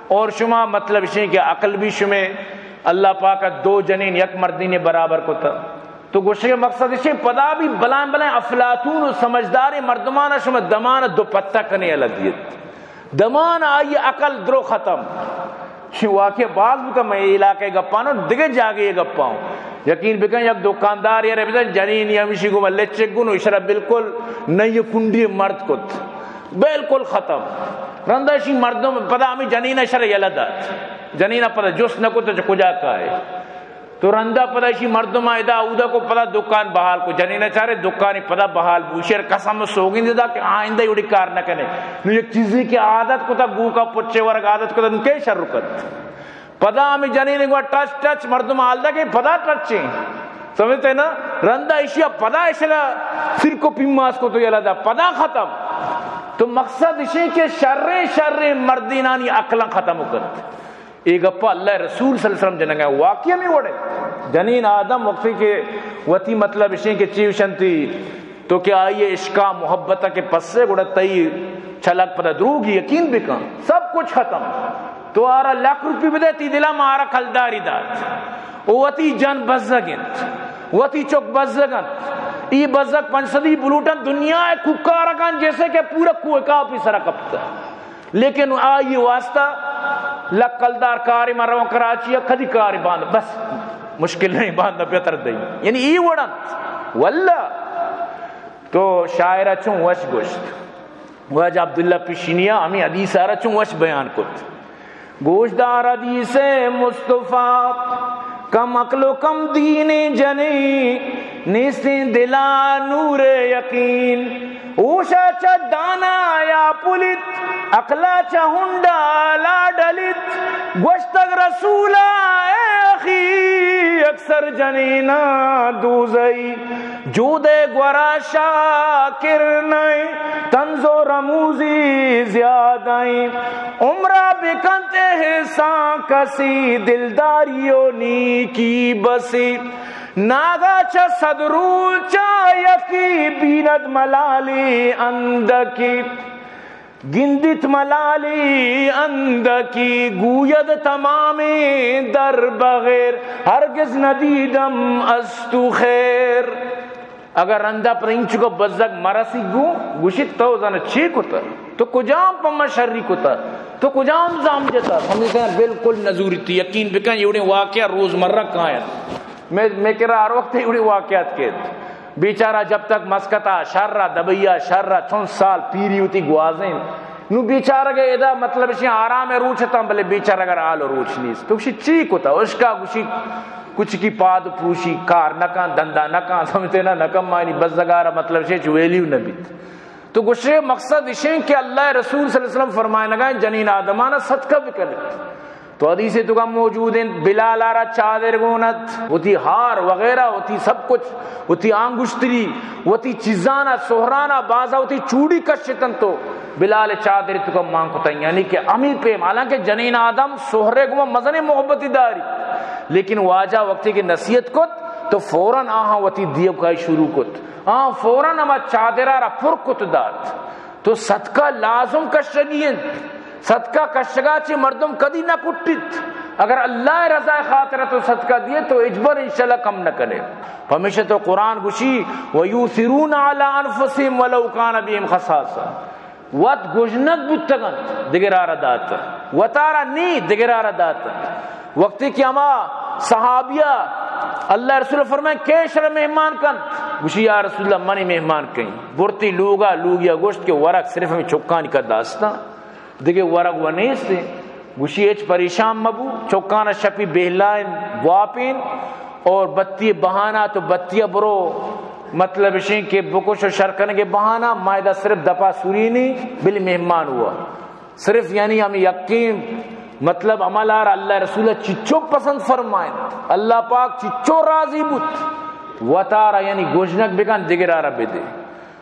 اور شما مطلب اشی کہ عقل بھی شمے اللہ پاک دو جنین یک مردین برابر کتا۔ تو گوشے مقصد اشی پدا بھی بلائیں بلائیں افلاطون و سمجھداریں مردمان شما دمان دوپتہ کنے الگ دیت۔ دمان آئی عقل درو ختم۔ شی واقعہ باز بکن، میں علاقے گپانو، دگہ جاگے گپاؤں۔ یقین بکن، یک دکاندار یا ربزن جنین یا ہمشی گو لچک گنو، اشرا بالکل نئی کنڈی مرد کت۔ بالکل ختم۔ رندا شی مردم پدا ہمیں جنین اشرا یلہ دات۔ جنین پدا جست نہ کت، چہ کجا کائے۔ تو رندا پدا ایشی مردم ادا اودا کو پدا دکان بحال کو، جنین چارے دکانی پدا بحال بو، شیر قسم سوگند دا کہ آئندہ ایوڑی کار نہ کنے۔ نو یک چیزی کہ عادت کو تا گو کا پچے ورگ عادت کو تا، نو کے شر کت؟ پدا ہمیں جنین گوا ٹچ ٹچ مردم حال دا کہ پدا ٹچیں۔ سمجھتے نا؟ رندا ایشیا پدا ایشلا سر کو پیماس کو تو یلا دا پدا ختم۔ تو مقصد اشیں کہ شریں شریں مردینانی عقلاں ختم کت۔ اے گپا اللہ رسول صلی اللہ علیہ وسلم جنگا واقعی ہمیں وڑے۔ جنین آدم وقتی کہ وتی مطلب اشیں کہ چی وشنتی تو کہ آئی عشقا محبت کے پسے گڑا تئی چلک پدا دروگی یقین بکن۔ سب کچھ ختم۔ تو آرا لکھ روپی بدے تی دلا ما آرا کلداری دات۔ او وتی جن بزگ انت۔ وتی چک بزگ انت۔ ای بزگ پنچ صدی بلوٹن دنیا کوکارکان جیسے کہ پورا کوکا پی سرا کپتا۔ لیکن آئی واسطہ لکلدار کاری من رواں کراچی ء، کدی کاری باند بس مشکل نہیں، باند بہتر دئی۔ یعنی ای وڑ انت۔ واللہ تو شاعر چون وش گوشت، واجہ عبداللہ پشینیا ہمیں حدیث آرا چون وش بیان کت۔ گوشدار حدیث مصطفیٰ، کم عقل و کم دین جنین، نیستیں دلا نور یقین۔ ہوشا چہ دانا یا پلیت، عقلا چہ ہنڈا لا ڈلیت۔ گوشتگ رسولا اے اخی، اکثر جنینا دوزئی۔ جودے گورا شاکر نئیں، طنز و رموزی زیادہ ایں۔ عمرا بکنت احسان کسی، دلداری و نیکی بسی۔ ناگا چہ صد روچا یکی، بیند ملالی اندکی۔ گندیت ملالی اندکی، گوید تمامیں در بغیر، ہرگز ندیدم از تو خیر۔ اگر رندا پر اینچکو بزگ مرسی گوں، گوشیت تو زن چی کتا؟ تو کجام پہ من شری کتا؟ تو کجام زام جتا؟ سمجھتے ہیں؟ بالکل نزوریت۔ یقین بکن، ایوڑیں واقعہ روزمرہ کاینت۔ میں، میں کرا ہر وقت ایوڑیں واقعات کیت۔ بیچارہ جب تک مسکتا شرا، دبیا شرا، چون سال پیری ہوتی گوازین۔ نو بیچارہ کے ادا مطلب شی آرام روچ تاں، بلے بیچارہ اگر آل روچ نیست۔ تو گوشی چی کتا؟ اشکا گوشی کچکی پاد پروشی، کار نکان، دندا نکان، سمجھتے نا، نکم مانی بزگارا مطلب شی چو ویلیو نبیت۔ تو گوشے مقصد اشیں کہ اللہ رسول صلی اللہ علیہ وسلم فرمائنگا جنین آدمانا صدقہ بکنت۔ تو حدیث تو کا موجود ہیں، بلال آرا چادر گونت، وتی ہار وغیرہ، وتی سب کچھ، وتی آنگشتری، وتی چیزانا، سہرانا، بازا وتی چوڑی کشتن تو بلال چادر تو کا مان کتا، یعنی کہ امی پیم، حالانکہ جنین آدم سہرے گما مزنے محبتی داری، لیکن واجہ وقتی کہ نصیحت کت تو فوراً آہاں وتی دیو کائی شروع کت، آہاں فوراً ہما چادرا را پر کت دات۔ تو صدقہ لازم کشگی انت۔ صدقہ کشگا چہ مردم کدی نہ کٹیت۔ اگر اللہ رضا خاطر تو صدقہ دیے تو اجبر انشاءاللہ کم نہ کرے۔ پمیشہ تو قرآن گوشی، ویؤثرون علی انفسهم ولو کان بهم خصاصہ۔ وت گژنگ بوتگنت، دگرارا دات۔ وتارا نی، دگرارا دات۔ وقتی کہ ہما صحابیہ اللہ رسول فرمائیں، کے شر مہمان کنت؟ گوشی، یا رسول اللہ، منی مہمان کئیں۔ برتی لوگا، لوگیا گوشت کہ ورگ صرف ہمیں چکانی کا داستان، دگہ ورگ و نیست۔ گوشی، ہچ پریشان مبو، چکانا شپی بہلائن، واپین اور بتی بہانہ تو بتی برو، مطلب اشیں کہ بکش و شر کنگے بہانہ، مائدہ صرف دپا سورینی، بل مہمان ہوا۔ صرف یعنی ہم یقین، مطلب عمل آر اللہ رسول چچو پسند فرمائیں، اللہ پاک چچو راضی بوت، وتارا یعنی گژنگ بکن، دگرارا بدے۔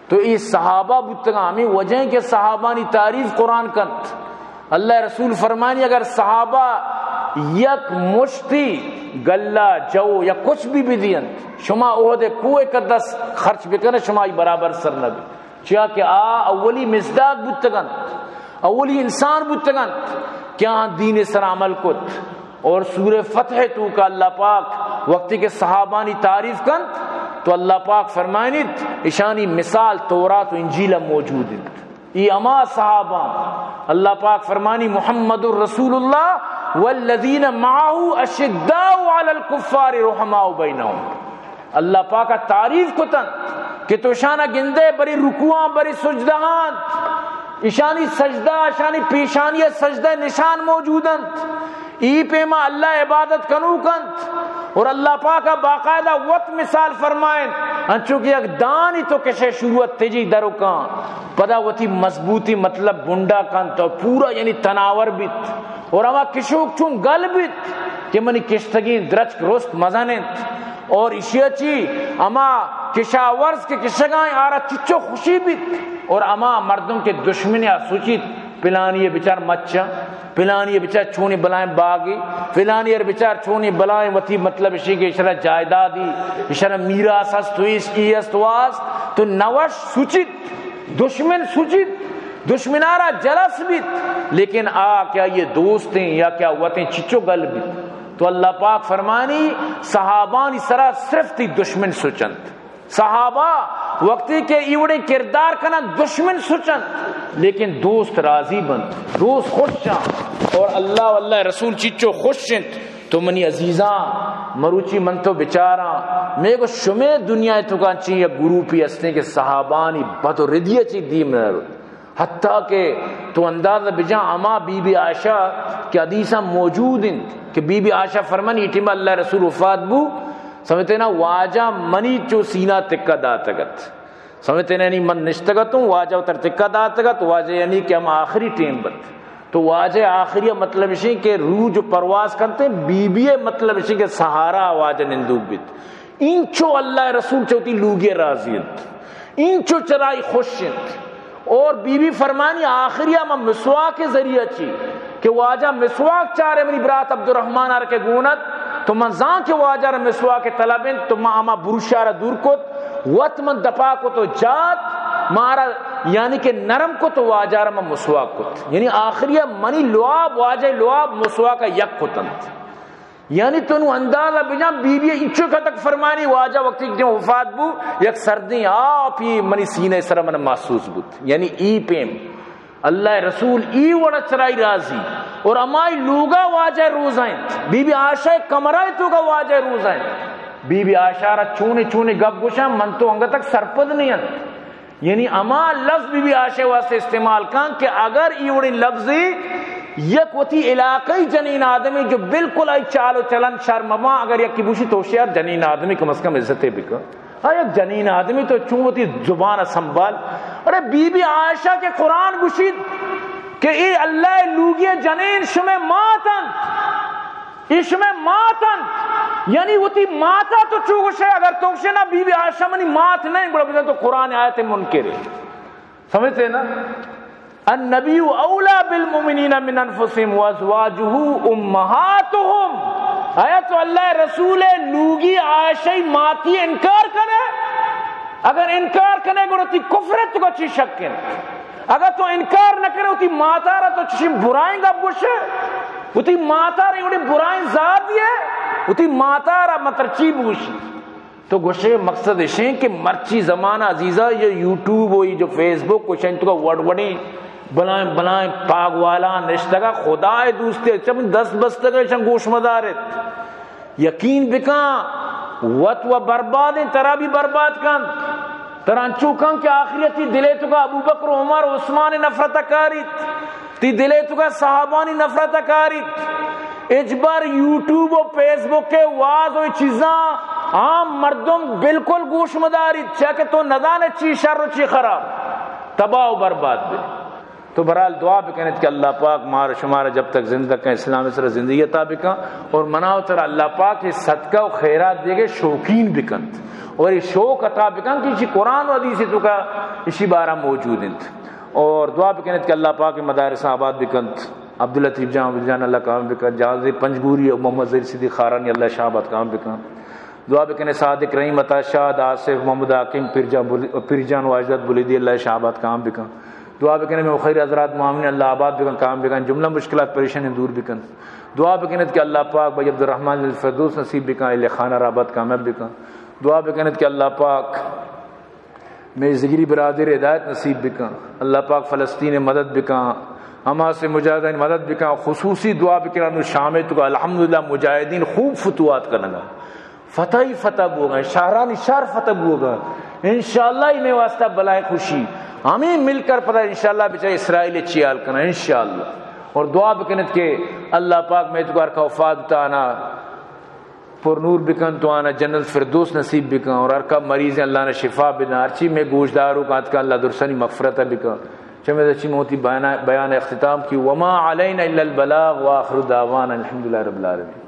تو ای صحابہ بوتگاں، ہمیں وجہ ہیں کہ صحابانی تعریف قرآن کنت۔ اللہ رسول فرمانی، اگر صحابہ یک مشتی گلہ جو یا کچھ بھی بدینت، شما احد کوہ قدس خرچ بکنے، شما ای برابر سر نبی۔ چیا کہ آ اولی مصداق بوتگنت، اولی انسان بوتگنت کہ آہاں دین سر عمل کت۔ اور سورہ فتح تو کا اللہ پاک وقتی کہ صحابانی تعریف کنت تو اللہ پاک فرمائنیت، اشانی مثال تورات و انجیل موجود انت۔ ای اما صحابہ، اللہ پاک فرمانی، محمد رسول اللہ والذین معه اشداء علی الکفار رحماء بینهم۔ اللہ پاک ء تعریف کتن کہ تو شان ء گندے بری رکوعاں، بری سجدہاں، اشانی سجدہ، اشانی پیشانی ء سجدہ نشان موجود انت۔ ای پیما اللہ عبادت کنوک انت اور اللہ پاک ء باقاعدہ وت مثال فرمائن، انچو کہ یک دانی تو کشے شروع ات تجی دروکاں، پدا وتی مضبوطی مطلب بنڈا کنت اور پورا یعنی تناور بیت۔ اور ہما کشوک چون گل بیت کہ منی کشتگیں درچک رست مزن انت، اور اشیا چی ہما کشاورز کہ کشگائیں آرا چچو خوشی بیت، اور ہما مردم کہ دشمن یا سوچیت، پلانی بچار مچا، پلانی بچار چونی بلائیں باغی، پلانی بچار چونی بلائیں وتی مطلب اشی کہ اشرا جائیدادی، اشرا میراث است، تو اس ای است، واست، تو نوش سوچیت۔ دشمن سوچیت، دشمنارا جلس بیت، لیکن آ کہ آئی دوست ہیں یا کہ آ وت ہیں چچو گل بیت۔ تو اللہ پاک فرمانی، صحابانی سرا صرف تی دشمن سوچنت۔ صحابہ وقتی کہ ایوڑیں کردار کنن، دشمن سوچنت، لیکن دوست راضی بنت، دوست خوش چاں، اور اللہ و اللہ رسول چچو خوش انت۔ تو منی عزیزاں، مروچی من تو بچاراں، میں گو شمے دنیا تو کانچی یک گروپی ہستیں کہ صحابانی بد و ردی چی دیم نہ روت۔ حتیٰ کہ تو اندازہ بجاں، ہما بی بی عائشہ کہ حدیثاں موجود انت کہ بی بی عائشہ فرمانی، اے ٹیم اللہ رسول وفات بو، سمجھتے نا، واجہ منی چو سینہ تکہ داتگت۔ سمجھتے نا، یعنی من نشتگتوں، واجہ تر تکہ داتگت، واجہ یعنی کہ ہم آخری ٹیم بت۔ تو واجہ آخری مطلب اشیں کہ روح جو پرواز کرتے، بی بی مطلب اشیں کہ سہارا واجہ نندوک بیت۔ اینچو اللہ رسول چوتی لوگی راضی انت، اینچو چرائی خوش انت۔ اور بی بی فرمانی آخری ہما مسواک ذریعہ چی کہ واجہ مسواک چارے منی برات عبدالرحمن آر کے گونت، تو من زان کہ واجہ را مسواک طلب انت، تو ما ہما بروشا را دور کت، وت من دپا کت و جات مارا، یعنی کہ نرم کت و واجہ را من مسواک کت۔ یعنی آخری منی لعاب، واجہ لعاب مسواک یک کتنت۔ یعنی تو نوں اندازہ بجاں، بی بی انچو کتک فرمانی، واجہ وقتی کہ وفات بو، یک سردیں آپی منی سینہ سر من محسوس بوت۔ یعنی ای پیم اللہ رسول ای وڑا چرائی راضی۔ اور ہمائی لوگا واجہ روزہ انت، بی بی عائشہ کمرہ توکا واجہ روزہ انت۔ بی بی عائشہ را چونے چونے گپ گوشاں، من تو انگت تک سرپد نہیں انت۔ یعنی ہما لفظ بی بی عائشہ واسطے استعمال کن کہ اگر ای وڑیں لفظے یک وتی علاقائی جنین آدمی جو بالکل آئی چال و چلن شر مباں، اگر یکی بوشی تو شیار جنین آدمی کم از کم عزتے بکن۔ ہاں، یک جنین آدمی تو چون وتی زبان سنبھال۔ ارے بی بی عائشہ کہ قرآن گوشیت کہ اے اللہ لوگی جنین شمے مات انت۔ اے شمئے مات انت، یعنی وتی ماتا تو چو گوشے، اگر تو گوشے نا بی بی عائشہ منی مات نہیں، گڑا بزن تو قرآن آیت منکرے۔ سمجھتے نا؟ النبی اولی بالمؤمنین من انفسهم وازواجه امهاتهم۔ آیا تو اللہ رسول لوگی عائشہ ماتی انکار کرے؟ اگر انکار کرے گڑا تی کفرت کو چی شک ہے؟ اگر تو انکار نہ کرے، وتی ماتارا تو چشیں برائیں گپ گوشے، وتی ماتارا ایوڑی برائیں زادی ہے، وتی ماتارا متر چی بگوشی؟ تو گوشے مقصد اشیں کہ مرچی زمانہ عزیزہ، یہ یوٹیوب و یہ جو فیس بک و شن تو وڑ وڑیں بلائیں بلائیں پاگوالاں نشتگا، خدائے دوستے چم دست بستگا، شن گوش مدارت۔ یقین بکن، وت و بربادیں، ترا بھی برباد کنت۔ ترا انچو کن کہ آخری تی دلے توکا ابوبکر و عمر و عثمان نفرت کاریت، تی دلے توکا صحابانی نفرت کاریت۔ اجبر یوٹیوب و فیس بک کے واز و چیزاں عام مردم بالکل گوش مداریت، چیا کہ تو ندانے چی شر و چی خراب، تباہ و برباد بے۔ تو بہرحال دعا بکنیت کہ اللہ پاک مار شمار جب تک زندگ کن اسلام سر زندگی عطا بکن، اور منا و ترا اللہ پاک یہ صدقہ و خیرات دیگے شوقین بکنت، اور یہ شوق عطا بکن کہ اسی قرآن و حدیث توکا اسی بارہ موجود انت۔ اور دعا بکنیت کہ اللہ پاک مدارس آباد بکنت، عبداللطیف جان، عبدالجان اللہ کام بکن، جہاز پنجگوری و محمد ظہیر صدیق خارانی اللہ شاہ آباد کام بکن۔ دعا بکنے صادق رحیم، عطا شاد، آصف، محمد حاکم، پیر جان بل-، پیر جان واجداد بلیدی اللہ شاہ آباد کام بکن۔ دعا بکنے میں خیر حضرات معاونین اللہ آباد بکن، کام بکن، جملہ مشکلات پریشانی دور بکن۔ دعا بکنیت کہ اللہ پاک بھائی عبدالرحمن الفردوس نصیب بکن، اہل خانہ را آباد کامیاب بکن۔ دعا بکنیت کہ اللہ پاک میں ذگری برادر ہدایت نصیب بکن، اللہ پاک فلسطین مدد بکن، حماس مجاہدین مدد بکن، خصوصی دعا بکن انو شام توکا الحمدللہ مجاہدین خوب فتوحات کنگا، فتح ہی فتح بوگا، شہرانی شہر فتح بوگا، انشاءاللہ ای میں واسطہ بلائیں خوشی، ہمیں مل کر پدا انشاءاللہ بچا اسرائیل چی حال کنا انشاءاللہ۔ اور دعا بکنیت کہ اللہ پاک میں توکا ہر کا وفات تانا پر نور بکن، تو آنا جنت فردوس نصیب بکن، اور ہر کا مریض اللہ نے شفا بدن، ہرچی میں گوشدارو کا اتکا اللہ درسانی مغفرت بکن۔ چمے چی موتی بیان، بیان اختتام کی، وما علینا الا البلاغ، وآخر دعوانا الحمدللہ رب العالمین۔